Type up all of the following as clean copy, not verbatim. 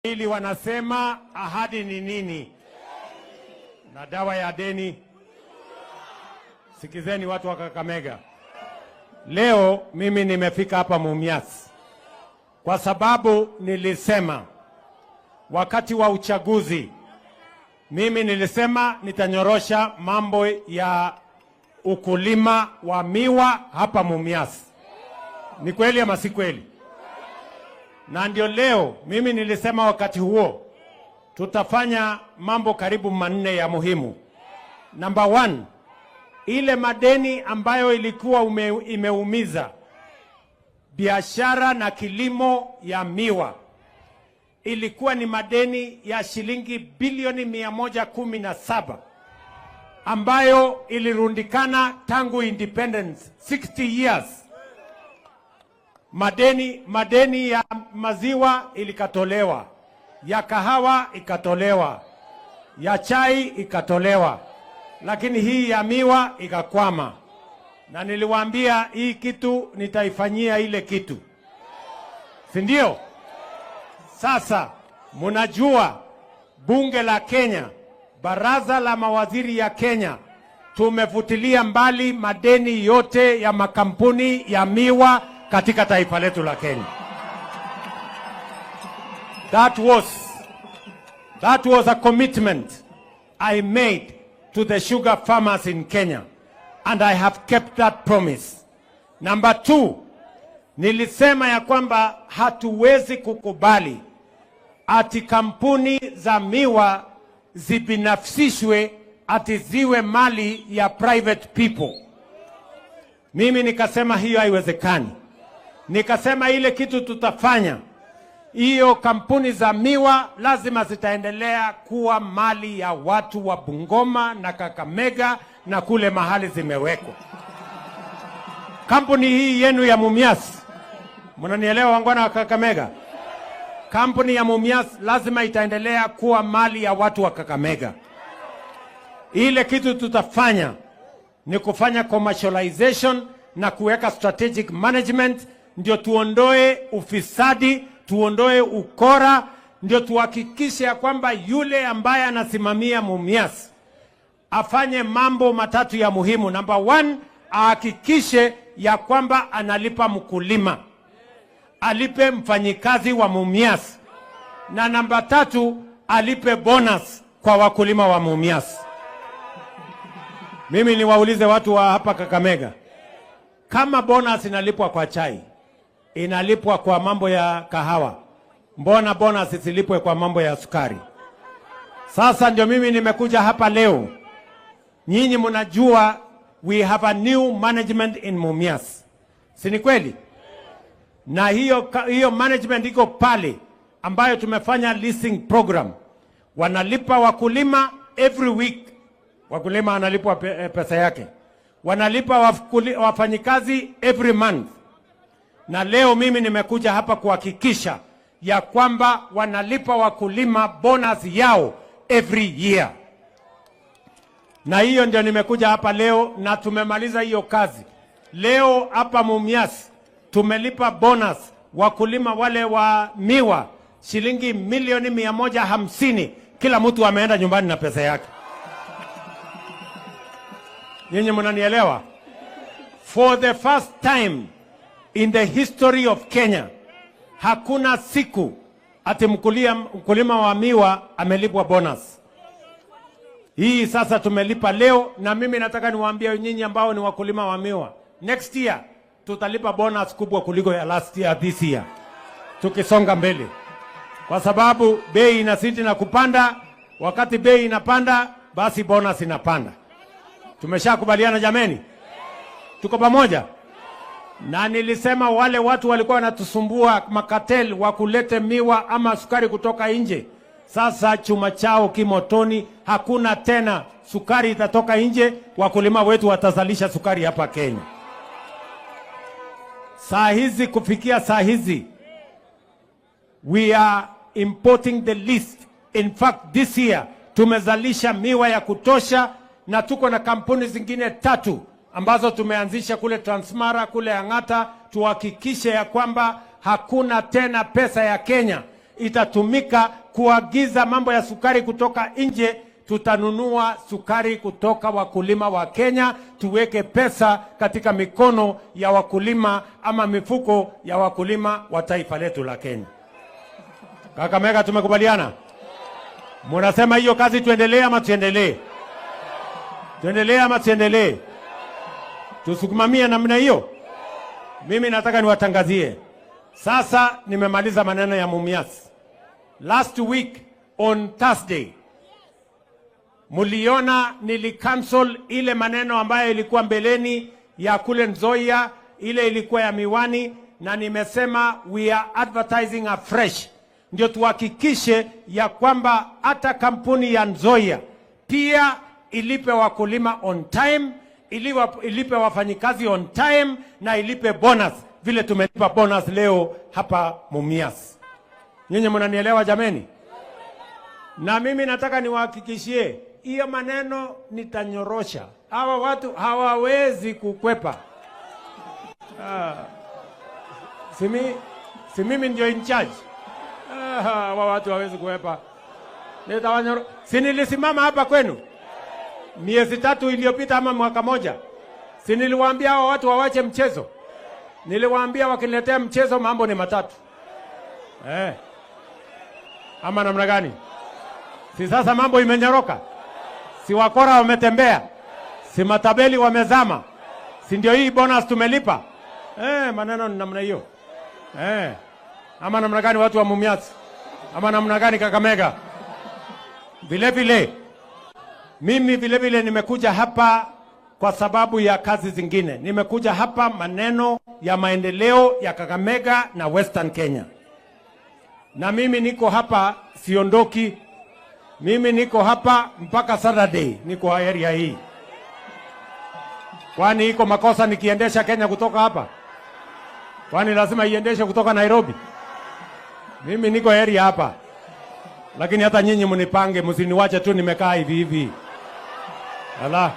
Ili wanasema ahadi ni nini na dawa ya deni. Sikizeni watu wa Kakamega, leo mimi nimefika hapa Mumias kwa sababu nilisema wakati wa uchaguzi, mimi nilisema nitanyorosha mambo ya ukulima wa miwa hapa Mumias. Ni kweli ama si kweli? Na ndio leo mimi nilisema wakati huo tutafanya mambo karibu manne ya muhimu. Number one, ile madeni ambayo ilikuwa imeumiza biashara na kilimo ya miwa ilikuwa ni madeni ya shilingi bilioni 117 ambayo ilirundikana tangu independence 60 years. Madeni ya maziwa ilikatolewa, ya kahawa ikatolewa, ya chai ikatolewa, lakini hii ya miwa ikakwama. Na niliwaambia hii kitu nitaifanyia ile kitu, si ndio? Sasa munajua bunge la Kenya, baraza la mawaziri ya Kenya, tumefutilia mbali madeni yote ya makampuni ya miwa katika taifa letu la Kenya. That was a commitment I made to the sugar farmers in Kenya, and I have kept that promise. Number two, nilisema ya kwamba hatuwezi kukubali ati kampuni za miwa zibinafsishwe ati ziwe mali ya private people. Mimi nikasema hiyo haiwezekani. Nikasema ile kitu tutafanya, hiyo kampuni za miwa lazima zitaendelea kuwa mali ya watu wa Bungoma na Kakamega na kule mahali zimewekwa. Kampuni hii yenu ya Mumias, mnanielewa wangwana wa Kakamega? Kampuni ya Mumias lazima itaendelea kuwa mali ya watu wa Kakamega. Ile kitu tutafanya ni kufanya commercialization na kuweka strategic management, ndio tuondoe ufisadi, tuondoe ukora, ndio tuhakikishe ya kwamba yule ambaye anasimamia Mumias afanye mambo matatu ya muhimu. Number one, ahakikishe ya kwamba analipa mkulima, alipe mfanyikazi wa Mumias, na namba tatu, alipe bonus kwa wakulima wa Mumias. Mimi niwaulize watu wa hapa Kakamega, kama bonus inalipwa kwa chai, inalipwa kwa mambo ya kahawa, mbona bonus isilipwe kwa mambo ya sukari? Sasa ndio mimi nimekuja hapa leo. Nyinyi mnajua we have a new management in Mumias, si ni kweli? Na hiyo management iko pale ambayo tumefanya leasing program, wanalipa wakulima every week. Wakulima wanalipwa pesa yake, wanalipa wafanyikazi every month. Na leo mimi nimekuja hapa kuhakikisha ya kwamba wanalipa wakulima bonus yao every year, na hiyo ndio nimekuja hapa leo, na tumemaliza hiyo kazi leo hapa Mumias. Tumelipa bonus wakulima wale wa miwa shilingi milioni 150. Kila mtu ameenda nyumbani na pesa yake. Nyinyi mnanielewa? For the first time in the history of Kenya, hakuna siku ati mkulima wa miwa amelipwa bonus. Hii sasa tumelipa leo, na mimi nataka niwaambie nyinyi ambao ni wakulima wa miwa, next year tutalipa bonus kubwa kuliko ya last year, this year, tukisonga mbele, kwa sababu bei inazidi na kupanda. Wakati bei inapanda, basi bonus inapanda. Tumeshakubaliana jameni? Tuko pamoja? Na nilisema wale watu walikuwa wanatusumbua macartel wa kulete miwa ama sukari kutoka nje, sasa chuma chao kimotoni, hakuna tena sukari itatoka nje. Wakulima wetu watazalisha sukari hapa Kenya. Saa hizi, kufikia saa hizi, we are importing the least. In fact, this year tumezalisha miwa ya kutosha, na tuko na kampuni zingine tatu ambazo tumeanzisha kule Transmara, kule Ang'ata, tuhakikishe ya kwamba hakuna tena pesa ya Kenya itatumika kuagiza mambo ya sukari kutoka nje. Tutanunua sukari kutoka wakulima wa Kenya, tuweke pesa katika mikono ya wakulima ama mifuko ya wakulima wa taifa letu la Kenya. Kakamega, tumekubaliana? Munasema hiyo kazi tuendelee ama tuendelee? Tuendelee ama tuendelee? Tusukumamie namna hiyo? Mimi nataka niwatangazie. Sasa nimemaliza maneno ya Mumias. Last week on Thursday, muliona nilicancel ile maneno ambayo ilikuwa mbeleni ya kule Nzoia, ile ilikuwa ya miwani, na nimesema we are advertising afresh, ndio tuhakikishe ya kwamba hata kampuni ya Nzoia pia ilipe wakulima on time, ilipe wafanyikazi on time na ilipe bonus vile tumelipa bonus leo hapa Mumias. Nyinyi mnanielewa jameni? Na mimi nataka niwahakikishie hiyo maneno nitanyorosha. Hawa watu hawawezi kukwepa. Ah, si mimi ndio in charge. Ah, hawa watu hawawezi kukwepa. Si nilisimama hapa kwenu miezi 3 iliyopita ama mwaka moja? Si niliwaambia hawa watu wawache mchezo? Niliwaambia wakiniletea mchezo mambo ni matatu. Eh. Ama namna gani? Si sasa mambo imenyoroka? Si wakora wametembea? Si matabeli wamezama? Si ndio hii bonus tumelipa? Eh, maneno ni namna hiyo. Eh. Ama namna gani watu wa Mumias? Ama namna gani Kakamega? Vile vile mimi vile vile nimekuja hapa kwa sababu ya kazi zingine. Nimekuja hapa maneno ya maendeleo ya Kakamega na Western Kenya. Na mimi niko hapa, siondoki. Mimi niko hapa mpaka Saturday, niko area hii. Kwani iko makosa nikiendesha Kenya kutoka hapa? Kwani lazima iendeshe kutoka Nairobi? Mimi niko area hapa. Lakini hata nyinyi mnipange, msiniwache tu nimekaa hivi hivi. Ala.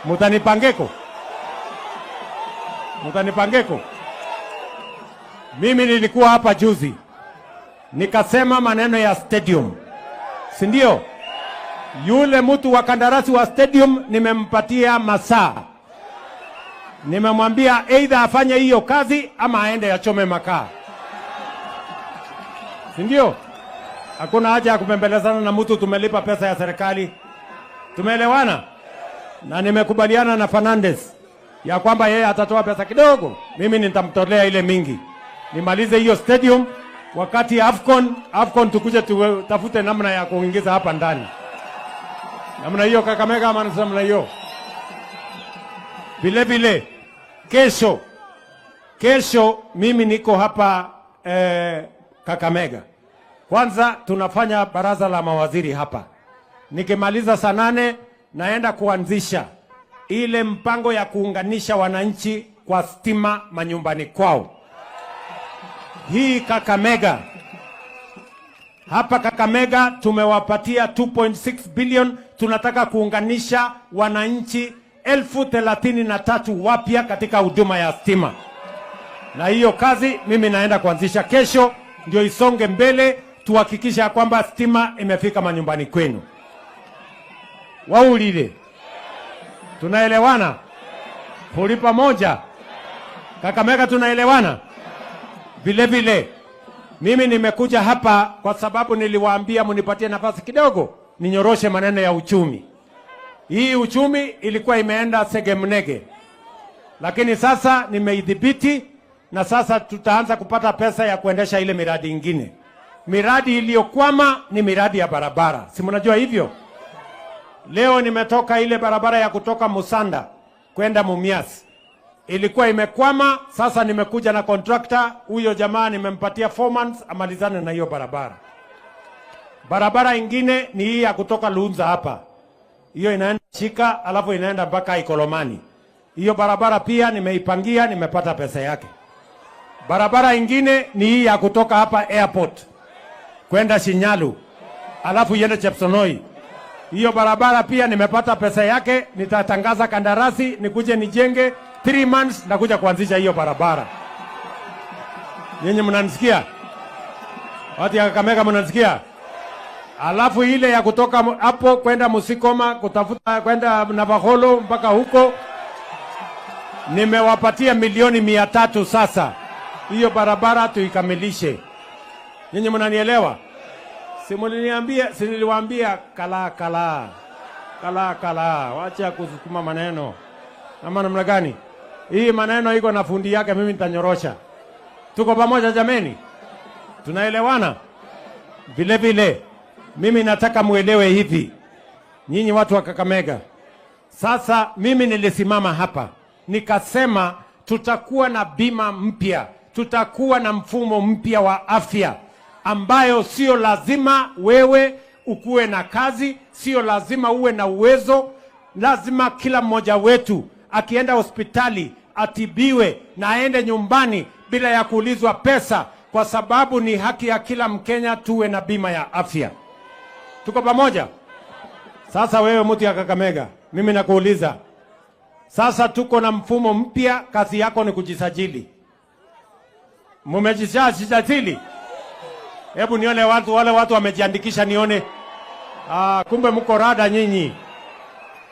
Mutanipangeko? Mutanipangeko? Mimi nilikuwa hapa juzi nikasema maneno ya stadium, si ndio? Yule mtu wa kandarasi wa stadium nimempatia masaa, nimemwambia either afanye hiyo kazi ama aende achome makaa, si ndio? Hakuna haja ya kupembelezana na mtu, tumelipa pesa ya serikali. Tumeelewana? Na nimekubaliana na Fernandez ya kwamba yeye atatoa pesa kidogo, mimi nitamtolea ile mingi, nimalize hiyo stadium. Wakati AFCON tukuje tutafute namna ya kuingiza hapa ndani. Namna hiyo Kakamega, ama namna hiyo? Vile vile kesho mimi niko hapa Kakamega. Kwanza tunafanya baraza la mawaziri hapa. Nikimaliza saa 8 naenda kuanzisha ile mpango ya kuunganisha wananchi kwa stima manyumbani kwao. Hii Kakamega, hapa Kakamega tumewapatia 2.6 billion. Tunataka kuunganisha wananchi 33,000 wapya katika huduma ya stima, na hiyo kazi mimi naenda kuanzisha kesho, ndio isonge mbele, tuhakikisha ya kwamba stima imefika manyumbani kwenu. Waulile, tunaelewana? Khuli pamoja Kakamega, tunaelewana? Vile vile mimi nimekuja hapa kwa sababu niliwaambia munipatie nafasi kidogo ninyoroshe maneno ya uchumi. Hii uchumi ilikuwa imeenda segemnege, lakini sasa nimeidhibiti na sasa tutaanza kupata pesa ya kuendesha ile miradi ingine. Miradi iliyokwama ni miradi ya barabara, si mnajua hivyo? Leo nimetoka ile barabara ya kutoka Musanda kwenda Mumias ilikuwa imekwama. Sasa nimekuja na contractor huyo jamaa, nimempatia 4 months amalizane na hiyo barabara. Barabara ingine ni hii ya kutoka Lunza hapa, hiyo inaenda Shika, alafu inaenda mpaka Ikolomani. Hiyo barabara pia nimeipangia, nimepata pesa yake. Barabara ingine ni hii ya kutoka hapa airport kwenda Shinyalu, alafu iende Chepsonoi. Hiyo barabara pia nimepata pesa yake, nitatangaza kandarasi nikuje nijenge 3 months na kuja kuanzisha hiyo barabara. Nyinyi mnanisikia? Watu ya Kakamega mnasikia? Alafu ile ya kutoka hapo kwenda Musikoma kutafuta kwenda Navakholo mpaka huko nimewapatia milioni 300 sasa. Hiyo barabara tuikamilishe. Nyinyi mnanielewa? Si mliniambia, si niliwaambia kala kala. Kala kala, wacha kusukuma maneno. Ama namna gani? Hii maneno iko na fundi yake, mimi nitanyorosha. Tuko pamoja jameni? Tunaelewana? Vile vile mimi nataka muelewe hivi, nyinyi watu wa Kakamega. Sasa mimi nilisimama hapa nikasema tutakuwa na bima mpya, tutakuwa na mfumo mpya wa afya ambayo sio lazima wewe ukuwe na kazi, sio lazima uwe na uwezo. Lazima kila mmoja wetu akienda hospitali atibiwe na aende nyumbani bila ya kuulizwa pesa, kwa sababu ni haki ya kila Mkenya tuwe na bima ya afya. Tuko pamoja? Sasa wewe mtu ya Kakamega, mimi nakuuliza sasa, tuko na mfumo mpya, kazi yako ni kujisajili. Mumejisajili? Hebu nione watu wale watu wamejiandikisha, nione. Ah, kumbe mko rada nyinyi,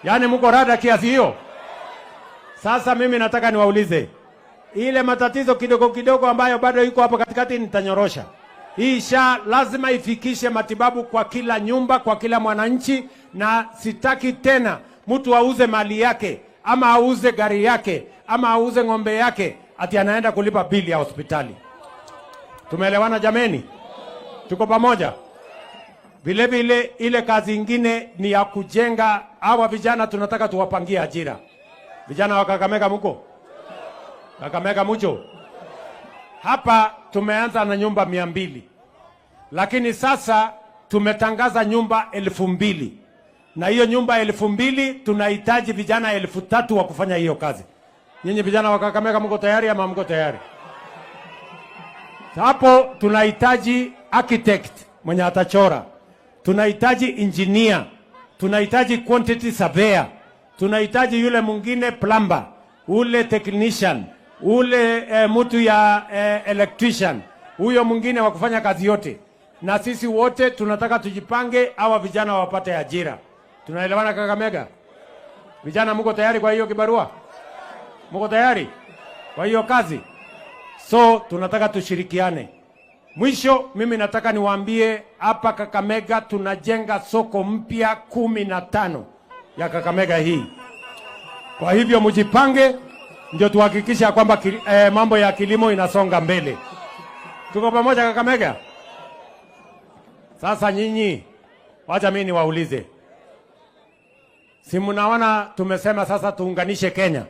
yaani mko rada kiasi hiyo. Sasa mimi nataka niwaulize, ile matatizo kidogo kidogo ambayo bado iko hapo katikati nitanyorosha. Hii SHA lazima ifikishe matibabu kwa kila nyumba, kwa kila mwananchi, na sitaki tena mtu auze mali yake ama auze gari yake ama auze ng'ombe yake ati anaenda kulipa bili ya hospitali. Tumeelewana jameni? Tuko pamoja? Vile vile ile kazi ingine ni ya kujenga hawa vijana, tunataka tuwapangie ajira. Vijana wa Kakamega muko? Kakamega mucho? Hapa tumeanza na nyumba 200, lakini sasa tumetangaza nyumba 2,000, na hiyo nyumba 2,000 tunahitaji vijana 3,000 wa kufanya hiyo kazi. Nyinyi vijana wa Kakamega mko tayari ama mko tayari? Hapo tunahitaji architect mwenye atachora, tunahitaji engineer, tunahitaji quantity surveyor, tunahitaji yule mwingine plumber, ule technician, ule mtu ya electrician, huyo mwingine wa kufanya kazi yote. Na sisi wote tunataka tujipange, hawa vijana wapate ajira. Tunaelewana Kakamega? Vijana mko tayari kwa hiyo kibarua? Mko tayari kwa hiyo kazi? So tunataka tushirikiane. Mwisho mimi nataka niwaambie hapa Kakamega tunajenga soko mpya 15 ya Kakamega hii. Kwa hivyo mjipange, ndio tuhakikisha kwamba mambo ya kilimo inasonga mbele. Tuko pamoja Kakamega? Sasa nyinyi, wacha mimi niwaulize. Si mnaona tumesema sasa tuunganishe Kenya?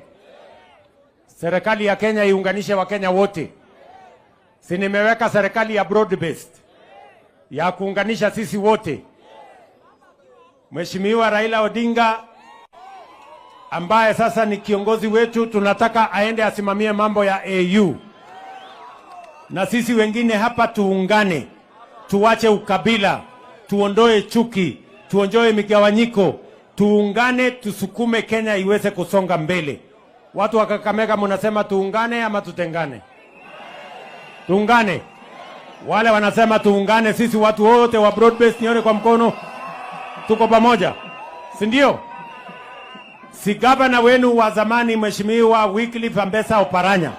Serikali ya Kenya iunganishe Wakenya wote. Si nimeweka serikali ya broad based ya kuunganisha sisi wote. Mheshimiwa Raila Odinga ambaye sasa ni kiongozi wetu, tunataka aende asimamie mambo ya AU, na sisi wengine hapa tuungane, tuache ukabila, tuondoe chuki, tuondoe migawanyiko, tuungane, tusukume Kenya iweze kusonga mbele. Watu wa Kakamega mnasema tuungane ama tutengane? Tuungane. Wale wanasema tuungane, sisi watu wote wa broad base, nione kwa mkono, tuko pamoja, si ndio? Si gavana wenu wa zamani Mheshimiwa Wycliffe Ambetsa Oparanya,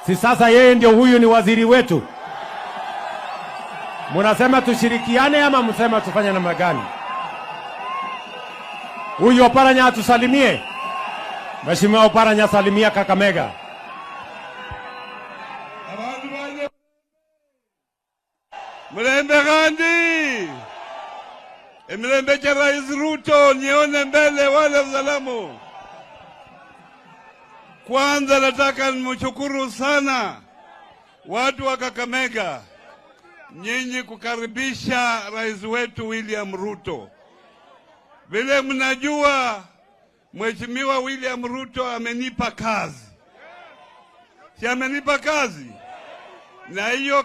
si sasa yeye ndio huyu ni waziri wetu? Munasema tushirikiane ama msema tufanye namna gani? Huyu Oparanya atusalimie. Mheshimiwa Oparanya, salimia Kakamega. Abantu banje mulembe gandi emilembe cha Rais Ruto, nione mbele wale salamu. Kwanza nataka nimshukuru sana watu wa Kakamega, nyinyi kukaribisha rais wetu William Ruto. Vile mnajua Mheshimiwa William Ruto amenipa kazi, si amenipa kazi, na hiyo